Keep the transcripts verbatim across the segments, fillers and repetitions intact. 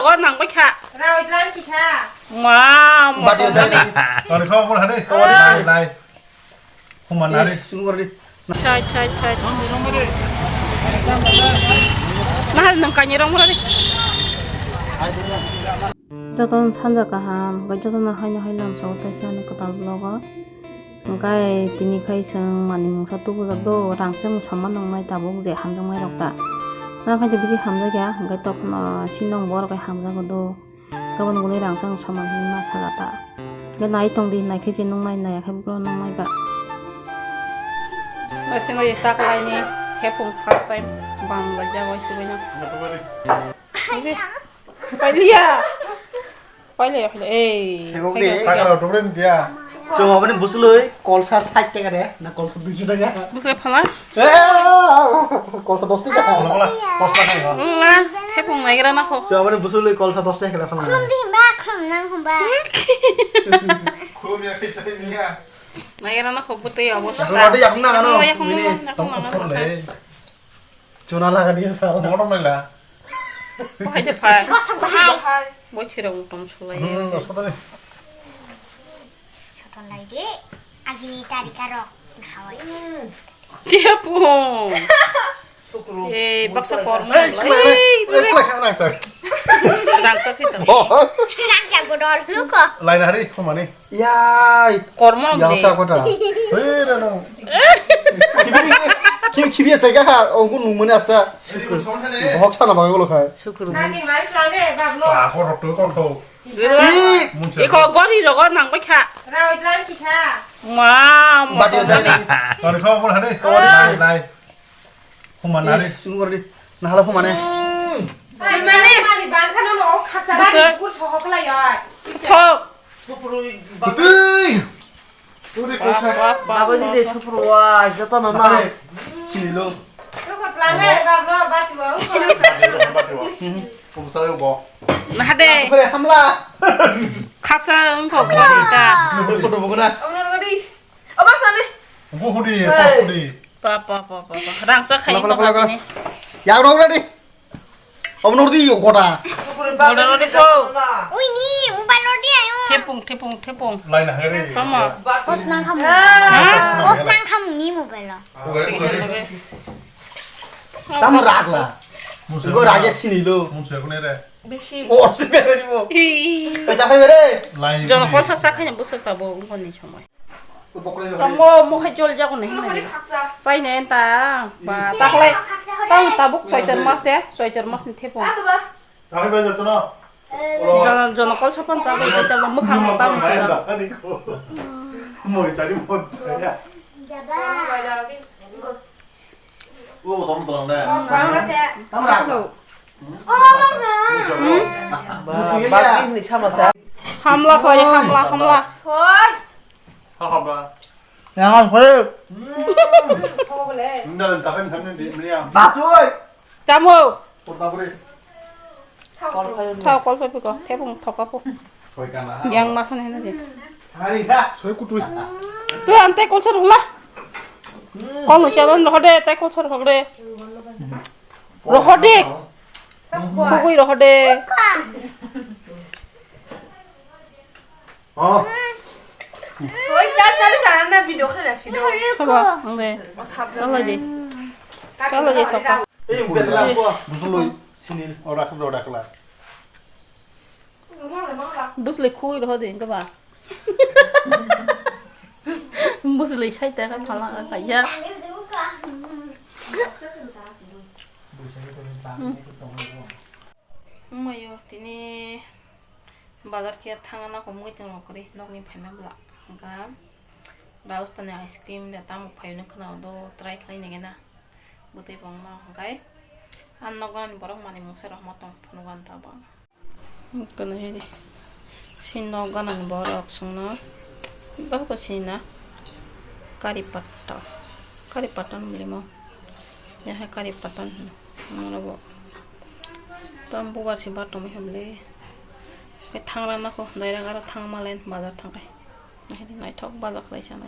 Rogo nang bai kha. Rawi dlan kisa. Ma, ma. Bati dai. Ani kho mo hade. Nai, nai. Huma nari. Is, ngori. Chai, chai, chai. Nahar nang kanye rong mo hade. Jotono sanja kaham, hwnkhe jotono haino haino ang sawi tei sani kwtal vlog o. Hwnkhe tini khai chwng manwi mungsa tubujak do, rang chwng somma nwngnai tabuk je hamjaknai rok ta. Rang khai bisi hamjakya, hwnkhe tokno sinong borok hai hamjago do. Gabon gwnwi rang chwng somma hinwi ma sala ta. Hwnkhe nai tong di, nai khe je nwngnai, nai khe bo nwngnai ba. Naisingwi tak laini hepung first time bang laijak waisugwi no. Pailiya. Pailiya, pailiya. Ei. Thegok de. Pailiya. Sakra utubren dia. Chwng aboni busulwi kolsa sait taka de, na kolsa duiso taka? Busulwi phala? Eh, kolsa dos taka. Wala, wala, kolsa taka. Wala, thepung naigra na kho. Chwng aboni busulwi kolsa dos taka khe phala. Khum di ba, khum nang khum ba. Khum ya, kisa ya. Naigra na kho butwi obo. Rodi yakung nang ano. Yakung nang, yakung nang. Chuna laga dia sa. Motor mela. Bahai de phai. Bahai. Bo chirong tom sulai. Hmm, asal tadi. Soton lai de. Agini tari karo. Hawai. Dia pun. Eh, baksa korma. Eh, kelak, eh, kelak, kelak, kelak. Rangchak sih. Oh. Rangchak bodol luko. Lain hari kemana? Yai. Korma yang beli. Siapa dah? Eh, no, no. Khibi, khibi, khibi saya kah? Oh, aku nunggu ni asal. Bohok sana bang kalau kah. Syukur. Nani mai plane bablo. Ah, kau rokok, kau rokok. Ih. Iko gori rogo nang bai kha. Rawi plan kisa. Ma, ma. Bati dai. Kau kau pun hari. Kau nai nai. Human hari. Is, ngori. Nah, hala human eh. Hai, mani, mani, bangkha no, no, khaksa rani bukur sohok lai oi. Thok. Betul. Udah kau sa. Baba di de chupru wa, joto no na. Mare. Sini lo. Kau kau plan eh, bablo, batu wa. Kau sa bo. Nah de. Hamla. Khaksa wngkha bwrwi ta. Kotor bukuna. Omnor gadi. Abang sani. Buhudi, hey. Pasudi. Pa, pa, pa, pa, pa. Rangchak khai. Kola, kola, kola, kola. Yang rong ready. Omnor di yo koda. Koda rodi ko. Ui ni, mobile rodi ayo. Thepung, thepung, thepung. Lain hari. Tama. Kos nang kamu. Hah? Kos nang kamu ni mobile lo. Tamo ragla. Musa. Go rage sini lo. Musa kune re. Bisi. Oh, si bere ni mo. Ih. Kacha phai bere. Lain. Jono kuni. Kolsa sa khanya busuk ta bo ungkoni somoi. Tamo mo khai jol jago nahi nari. Sai ne ta. Ba ta khlai. Tang tabuk soitor mas de, soitor mas ni thepung. Takai bai joto no. Jono, jono kol sapan sa bai ta mo khang ta mo. Moi chari mo chaya. O tom tom ne. Tamra. Hamla koi, hamla, hamla. Yang apa? Basui. Tamo. Sao kol pai piko, thepung thoka po. Yang masa nih nanti. Soi kutui. Tu ante kol sar hula. Kol nusia don rohode, te kol sar rohode. Rohode. Kukui rohode. Oh. Oi, chal, chal, chal, na video khe na sido. Haba, ang de. Chalo de. Chalo de, toka. Ei, yung bedla ko. Busuloi, sinil. Ora ko, ora ko la. Buslei khui roho de, engka ba. Buslei sai ta ka phala ka ya. Mayo tini bazar khe thangna ko mui tong kri nokni phaima bwla. Hwnkha Rajasthani ice cream de tamo phaio nw khwnao do try khlai nai na. Bwtwi bongno hwnkhe ang nok ganani borok manwi mungsa rok ma tong phunukgo ang tabuk. Kono hede. Sini nok ganani borok chwngno. Bako sini na. Kari patta. Kari patta no bwlimo. Yaha kari patta no. Moro bo. Tam bubar si bar tongwi hamle. Khe thangrana kho. Daira gara thangmalen bazar thangkai. Naithok bazar khlai sanai.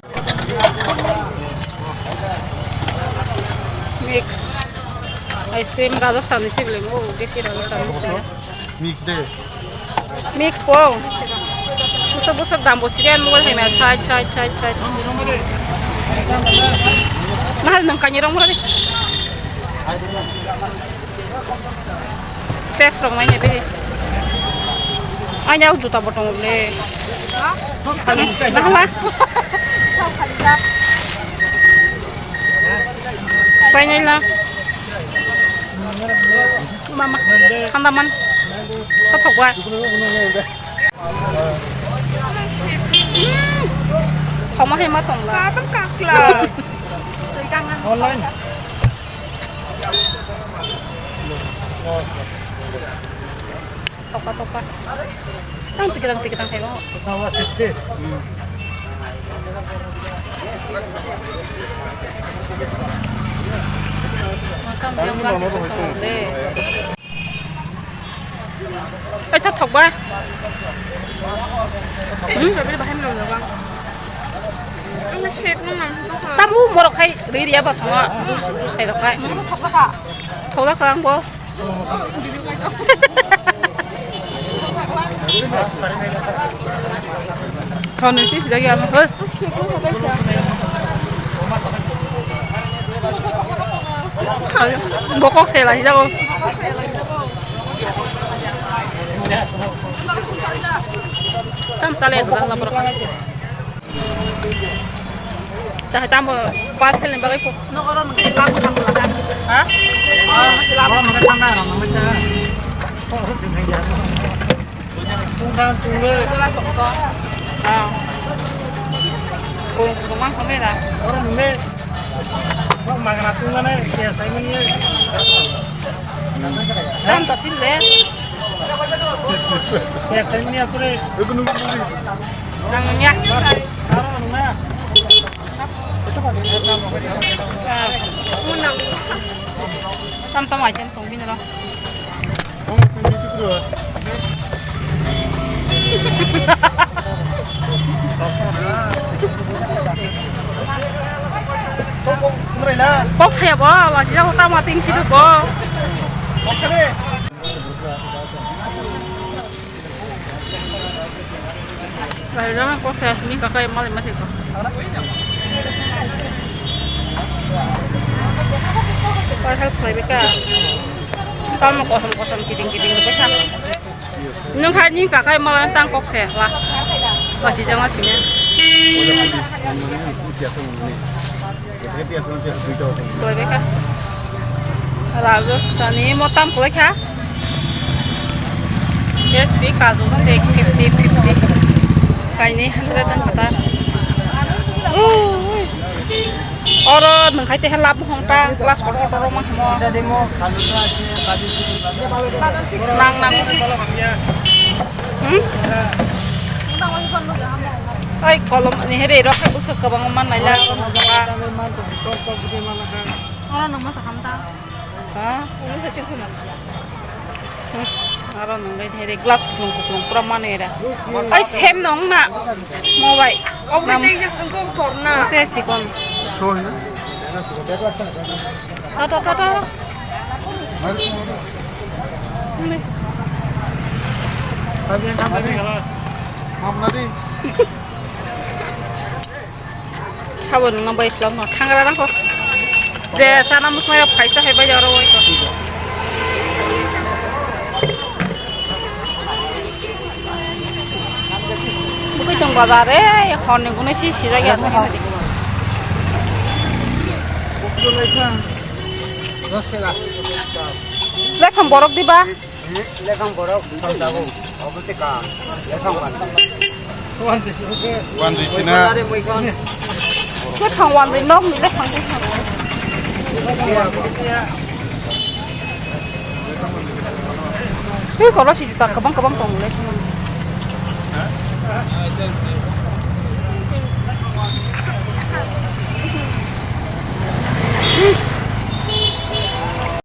Mix ice cream Rajasthan ni sible mo, desi Rajasthan ni sible. Mix de. Mix po. Busuk busuk dam bo sigen mobile hai na side side side side. Nahal nang kani rong mari. Test rong mai ne be. Anya juta botong le. Nahal. Painai la. Mama, handa man. Kathok ba. Thoma hai ma tong la. Katam kakla. Online. Toka toka. Tang tikirang tikirang hai mo. Toka sixty. Makam yang bang itu tong le. Oi, ta thok ba. Strawberry bahai mwnam jago ang. Ang shake mwnam jago. Tamu borok hai ri ri ya ba sanga jus jus hai rok hai. Thok la kha. Thok la kha ang bo. Thon ni si jagi ama. Hoi. Bokok sela si jago. Tam chale jala la borok. Tahai tamo parcel ni bagwi po. Ha? Kung kung mang kung mera. Oro nune. Bak magana tungmane ya saimani. Tam to sin le. Ya saimani apure. Nang ya. Tam tam ai chen tong bin ro. Kok saya bo, lasi jago tama ting situ bo. Lairang ko se mi kakai mali mati ko. Koi help khlai bika. Tamo kosom kosom kiting kiting bika. Nung khai ni kakai mali tang kok se la. Basi jama sini. Rajasthani motam kwlai kha. Yes, bi kaju shake fifty fifty. Kaini hundred ang kata. Ui. Oro nung khai te lab hong ta glass kotor kotor ma hamo. Nang nang. Hmm? Ai kolom ni here ro busuk kwbang man nai la. Oro nung masa khamta. Ha? Oro nung masa khamta. Hmm. Oro nung bai here glass kuplung kuplung pura man era. Ai sem nong na. Mobile. Obo tei je sungkuk torna. Te chikon. Sorry. Ta ta ta ta. Ni. Hamna di. Sabo nungna bai islam no thangra rang ko. Je sana musma ya phaisa hai bai oro wai ko. Bukui tong bazar e, hor ni gunai si sijak ya. Lephang borok diba? Lephang borok, lephang borok. Obo se ka, lephang borok. Wan di sina. Bwsang wan di nok ni lephang di. Twi kolo si juta kwbang kwbang tong le.